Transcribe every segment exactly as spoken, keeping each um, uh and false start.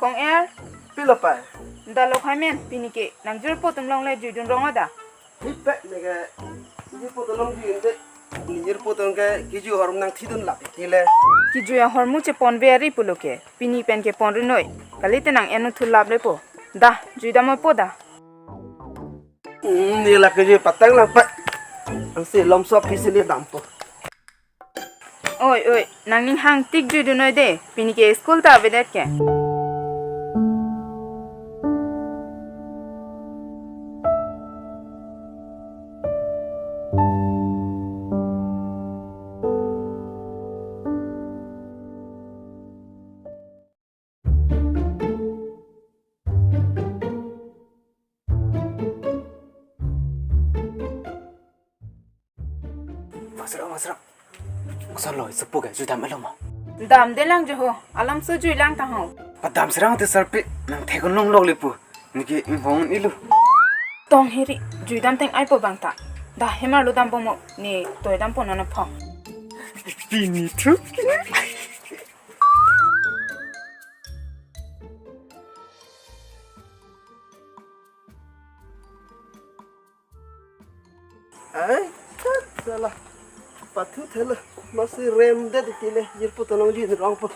Kong Er, pilo pai? Dalo khai men, pini ke nang jirpo atum along le juidun rong ada. Hipe neke jirpo atum along juidunde. Jirpo atum ke kejui ahormu nangthidun lap tile. Kejui ahormu chepon veri pulo ke, pini pen ke ponri noi. Kalite nang eno thu lap lepo. Da, juidampo da. Hmm, ne la kejui patang lang pai. Ansi lomso pisi ne dampo. Oi, oi, nangning hangtik juidun noi de, pini ke school ta avedet ke. Masra, masra. Koson lo, supu ke, juidam alo ma? Damde lang jo ho, alam so jui lang ta ho. Padam serang te sarpi, nang thekon longlok lepo. Neke inghong ilu. Tong heri, juidam teng aipo bang ta. Da hemar lo dampo mo, ne toidampo non aphong. Pini thu. Ai, tat, salah. Pathu thelo. Masi remdet tile, jirpo atum along juidun rongpo.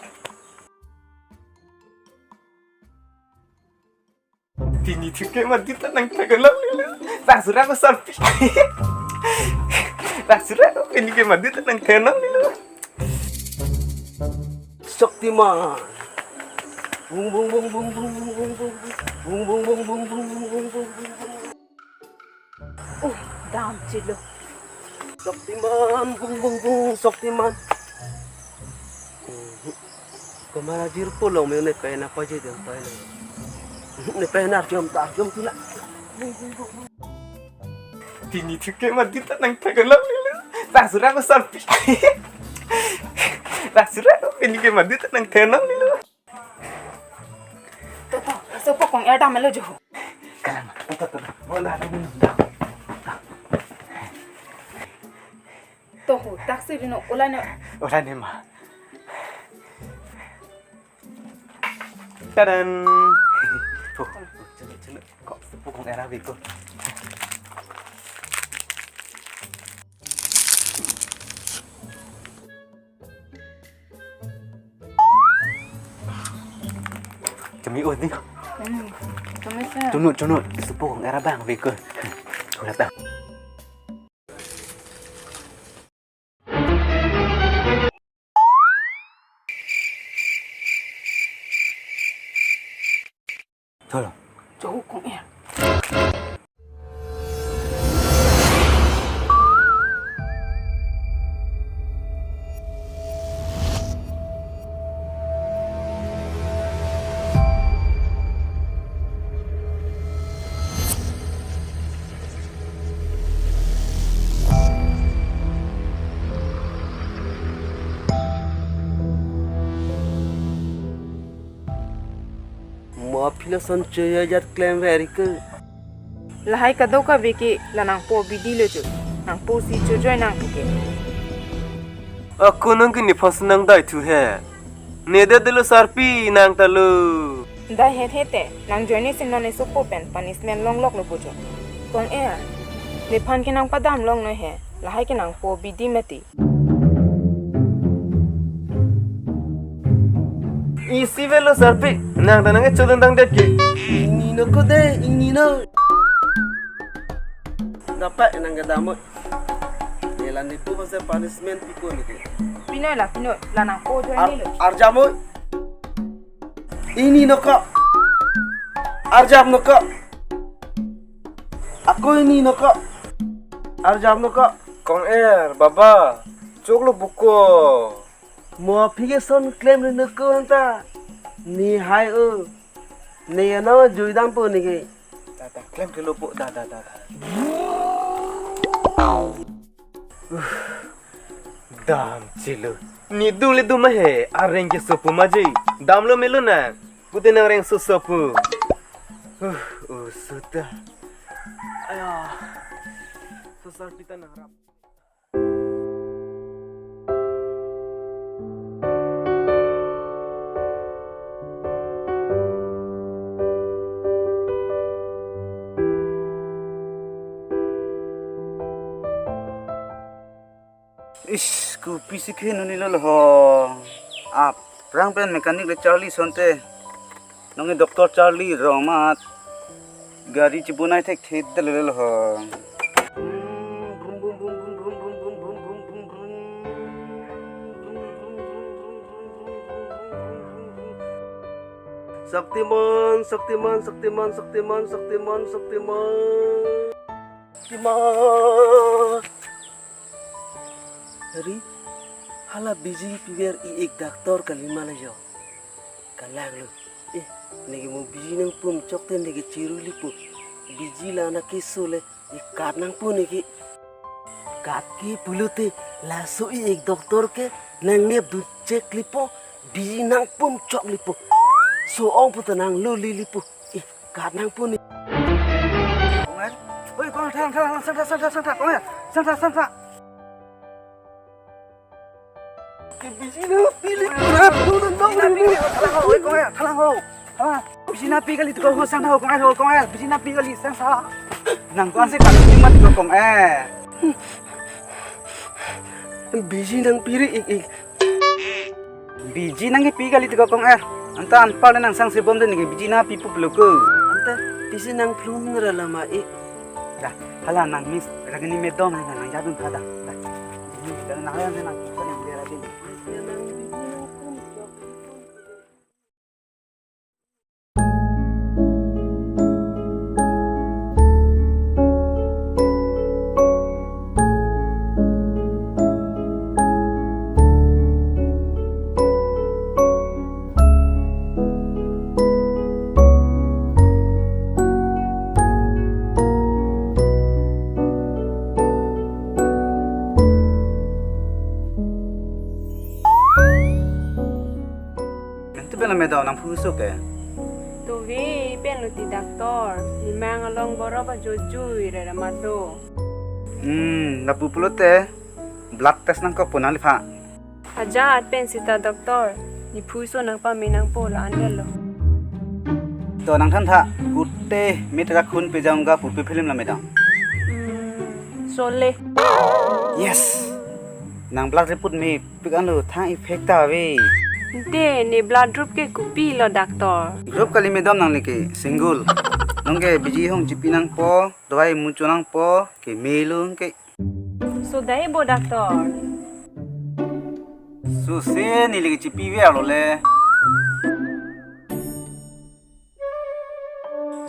Pini thu ke madit ta nangthek longlelo. Rak sura ko sarpi. Rak sura ko pini ke madit ta nangthek longlelo. Shaktiman. Bung, bung, bung. Bung, bung, bung. Uh, damchelo. Shaktiman, bung, bung, bung, Shaktiman. Komat ajirpo along me ne pen apa je dem pai na. Ne pen arjom ta arjom tula. Pini thu ke madit ta nangthek longlelo. Rak sura ko sarpi. Rak sura ko pini ke madit ta nangthek longlelo. To, to, sopo Kong Er damlo jo ho. Kalang, to, to, to, to. Wala, to, to, to. To ho, taksi rino, ola na. Ola ne ma. Tadan. Oh, chalo, chalo. Kok, sopo Kong Er ave ko. Kami oh ni. Hmm, kami sa. Chunut, chunut. Sopo Kong Er abang ave ko. Kula ta. Chalo. Chalo, Kong Er. Mo aphi lason choya jat klem veri ke. Lahai kadokave ke la nangpo bidi lo jo. Nangpo si chojoi nang ke. Ako nang ke nephan si nang dai thu he. Ne det detlo sarpi nang ta lo. Dai het het te, nang joine si non ne sopo pen punishment longlok lo pu jo. Kong Er, nephan ke nangpadam longnoi he, lahai ke nangpo bidi mati. Isi avelo sarpi, nang ta nang ke chodun tang det ke. Ingni no ko de, ingni no. Dapat nang ke damoi. Nelan nipu masa punishment pipo neke. Pinoi la, pinoi. La nangpo joine lo. Arjap mo. Ingni no ko. Arjap no ko. Ako ingni no ko. Arjap no ko. Kong Er, baba. Choklo buko. Mo aphi ke son klem ri nuko anta. Ne hai o. Ne ano jui dampo neke. Da, da, klem kelo po, da, da, da, da. Dam chelo. Ne dum le dum ahe, areng ke sopo maji. Damlo melo na. Pute nang reng so sopo. Uh, uh, sudah. Aya. Sosar kita nang rap. Ish, kopi si khe nuni lo ho. Aphrang pen mechanic le Charlie asonte. Nonke Doctor Charlie rong amat gari chibonai thekthe det lo ho. Shaktiman, Shaktiman, Shaktiman, Shaktiman, Shaktiman, Shaktiman. Shaktiman. Hari, hala biji piver i-ik doctor kalima la jo. Kalang lo. Eh, neke mo biji nangpum chokte neke chiru lipo. Biji la na keso le, eh, kat nangpo neke. Kat ke pulote, laso i-ik doctor ke nangnep dun chek lipo, biji nangpum chok lipo. So-ong puta nanglo li lipo. Eh, kat nangpo ne. Kong Er. Oi, Kong Er, thalang, thalang, sangtha, sangtha, sangtha, Kong Er. Sangtha, sangtha. Ke biji na pili. Oi, Kong Er, thalang ho, oi, Kong Er, thalang ho. Thalang. Biji nangpi kali tu ho, sangtha ho, Kong Er, ho, Kong Er. Biji nangpi kali, sangtha. Nang ko ansi kat cuma tu Kong Er. Biji nangpi ri-ik-ik. Biji nangkepi kali tu Kong Er. Anta anpar le nang sangse bom de neke biji nangpi pup lo ko. Anta pisi nangphlun ra lama e. Da, hala nang miss Ragini madam nang nang jadun tha da. Da. Ini da nang nang nang nang dia lagi. Mente bela medam nangphuso ke? Tuvi pen luti doctor, nemang along borop ajojui rera mado. Hmm, lapu pulote blood test nangkok pon nang lipha. Ajat pen sita doctor, nephuso nangpame nangpo la-an lo. To nang thantha, kute mit rakhun pejam ga pupi film la medam. Hmm, sole. Yes. Nang blood report me pik anlo thang effect ta ave. Ante ne blood group ke kopi lo doctor? Group kali medam nang leke single. Nonke biji hong chipi nangpo, dawai mucho nangpo, ke melo ke. So dai bo doctor. So se neli ke chipi ve alo le.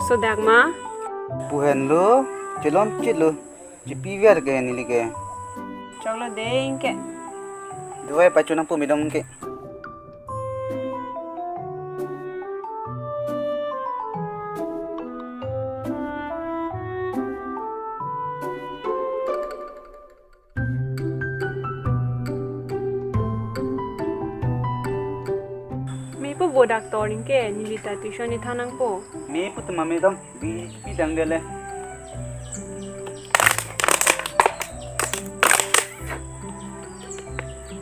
So dak ma? Pu henlo, chelon chitlo. Chipi ver ke neli ke. Choklo dei ke. Dawai pacho nangpo medam ke. Mepo bo doctor ningke, neli ta tuition ni thanang po. Mepo tema medam, bi pi dang dele.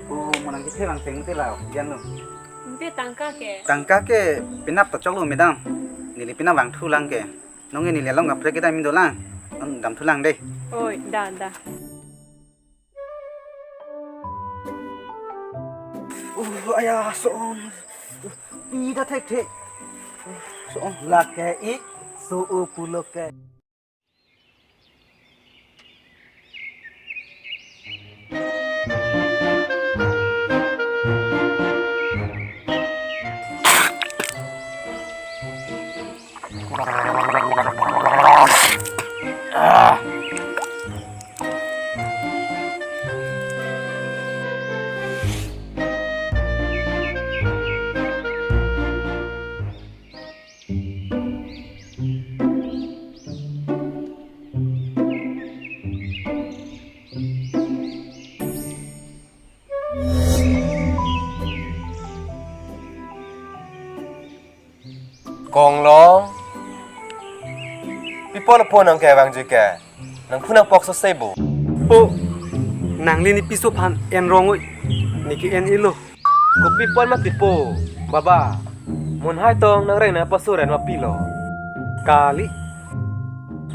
Oh, manang ke thevang seng te la, jan lo. Ante tangka ke? Tangka ke penap ta choklo medam. Neli penap vangthulang ke. Nonke neli along kaprek kedam indo lang. Nang damthulang dei. Oi, da, da. Uh, aya, so-ong. Pi ta thekthe. So-ong lake ik, so-o pulo ke. Pon pon nang ke vangji ke. Nang phu nang pok so sebo. Po, nangli ne piso aphan en rong oi. Ne ke en-elo. Kopi pon mati po, baba. Munhai tong nang reng nang paso ren ma pilo. Kali.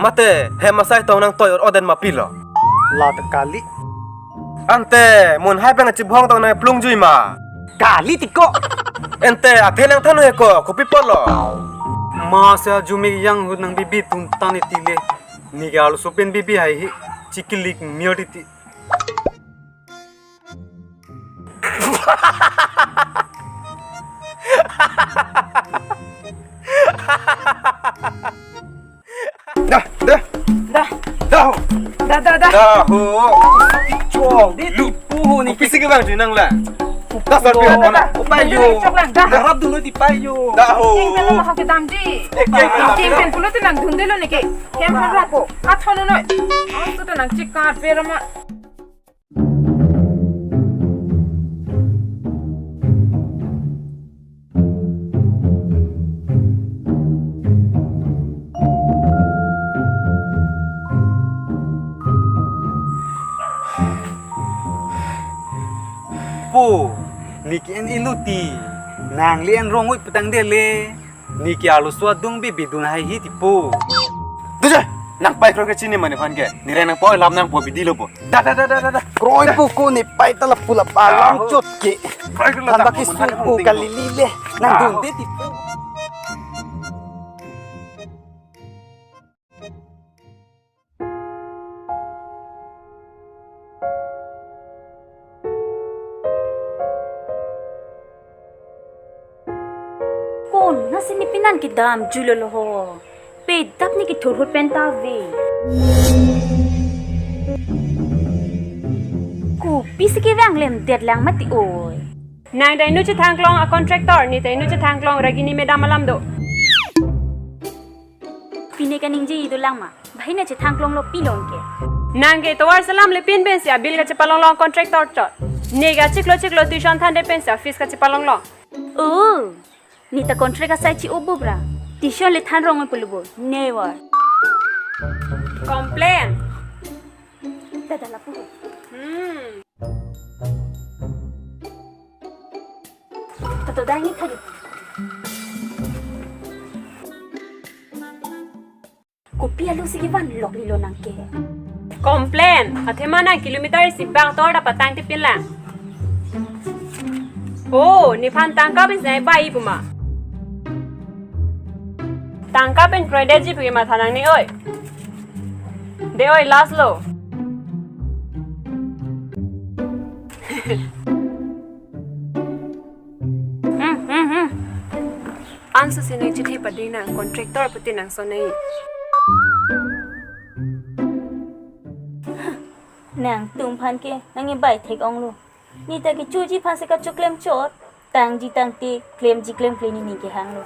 Mate, hem asai tong nang toi or oden ma pilo. La ta kali. Ante, munhai pen chibhong tong nang plung jui ma. Kali tiko. Ante, athe nang thanu he ko, kopi pon lo. Ma se ajumik yang hut nang bibi tun tan iti le. Ne ke arloso pen bibi hai hi. Chikilik mir iti. Dah, dah. Dah. Dah. Dah. Dah, dah, dah. Dah, ho. Chong, di lu. Puhu ne ke. Pisi ke bang jinang la. Dah, sar pi. Dah, dah. Upai yo. Chok lang, dah. Dah, rap dulu di pai yo. Dah, ho. King pen lo mahak kedam di. Eh, king pen lo. King pen pulo tu nang dhunde lo ne ke. Kem phan rap po. Athono noi. Ang tu tu nang chikat ber ma. Po, ne ke en-elo ti, nangli en rong oi putang de le. Ne ke arloso adung bibi dun hai hi ti po. Duje, nang pai kroi ke chini mane phan ke. Ne reng nang poi lam nang po bidi lo po. Dah, dah, dah, dah, dah, dah. Kroi po ko ne pai ta lapu lap alam chot ke. Kroi ke lo. Than ta baki su po kali li le. Nang dhunde ti po. Konat si ne penan kedam julo lo ho. Pedap ne kethur ahut pen ta ave. Kopisi kevang lemdet lang mati oi. Nang ta inut chethang klong a contractor, ne ta inut chethang klong Ragini madam alam do. Pine kaningje ido lang ma. Bahai ne chethang klong lo pilong ke. Nang ke tovar selam le pin pensi a bill kachepalong long contractor chot. Ne ke chiklo chiklo tuition than de pensi a fees kachepalong long. Oh, ne ta contract asai chi-o bo bra. Tuition le than rong oi pulo bo. Never. Complain. Dah, dah lapu. Hmm. Tato dah ini tadi. Kopi alo si kevan lok lilo nang ke. Complain. Athema nang kilometer isi bak tor ta patang tipin lang. Oh, nephan tangka pensi nai bai pu ma. Tangka pen credit ji pu ke matha nangne oi. De oi, last lo. Hmm, hmm, hmm. Anso si nang chithe pading nang contractor puti nang sonai. Nangtum aphan ke nangkebai thek onglo. Ne ta kechoji aphan si kachoklem chot. Tangji tangte, klemji klemkle ne ne kehang lo.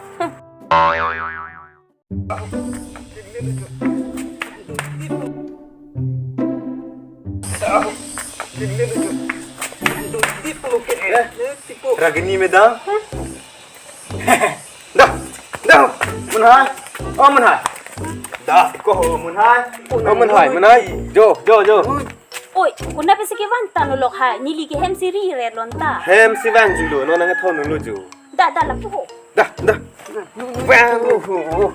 Ragini madam. Dah, dah, Munhai. Oh, Munhai. Dah, ko Munhai. Oh, Munhai, Munhai. Jo, jo, jo. Oi, konat pensi kevan tanu lok hai, neli ke hem si ri re lon ta. Hem si vang julo, non nang thon lo jo. Dah, dah lapu ho. Dah, dah. Vang ho.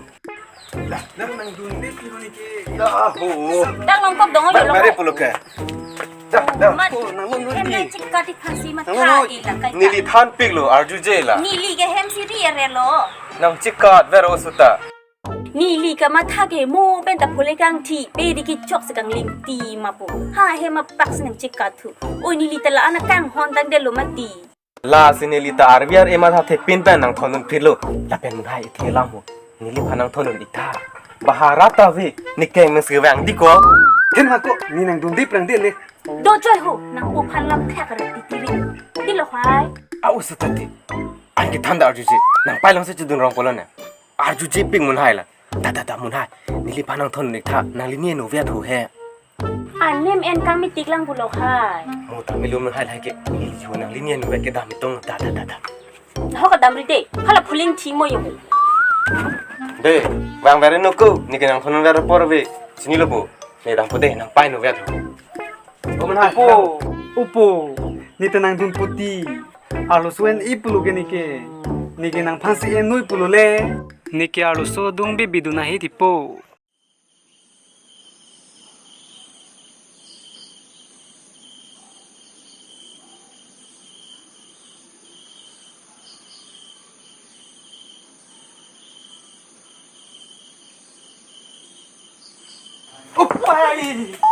Dah, dah nang dhunde pi ho ne ke. Dah ho. Dah longkok dong. Ba, lo mare ho. Pulo ke. Dah, dah. Mat, oh, nang lo hem ti. Nang chikati phasi mat nang lo. Tha ila kai. Neli thanpik lo, arjuje la. Neli ke hem si ri re lo. Nang chikat vero suta. Neli kamatha ke mo pen ta phule kangthi, pe di kechok si kangling ti ma po. Ha hem apak si nang chikat thu. Oi neli ta la-an akanghon tangdet lo mati. Lasi neli ta arvi ar-e matha thepin pen nang thondun phit lo. Lapen Munhai ithe lam ho. Neliphan nang thondun ik tha. Bahara ta ave, ne keng mes ke vang di ko. Hen ma ko, ne nang dhunde prang de le. Do choi ho, nangpuphan lam thak ra titiri. Di lo hai. A-u seta ti. An kethan ta arjuje. Nang pai long si chedun rong pulo ne. Arjujepik Munhai la. Dah, dah, dah Munhai. Neliphan nang thondun ik tha. Nangli ne no vet ho he. Anem en kangmi tik lang pulo hai. Mo ta milo Munhai la ke. Neli jo nangli ne no vet kedam itong. Dah, dah, dah, dah. Ho kedam ri de. Hala phuling thi mo yo. De, vang vere noko, neke nangphan ver apor ave. Chinilo po. Ne dampo de, nangpai no ver. O man hai. Upo, upo. Ne ta nangdun puti. Arloso en-e pulo ke neke. Neke nangphan si en noi pulo le. Neke arloso dung bibi dun ahi tipo. Upai!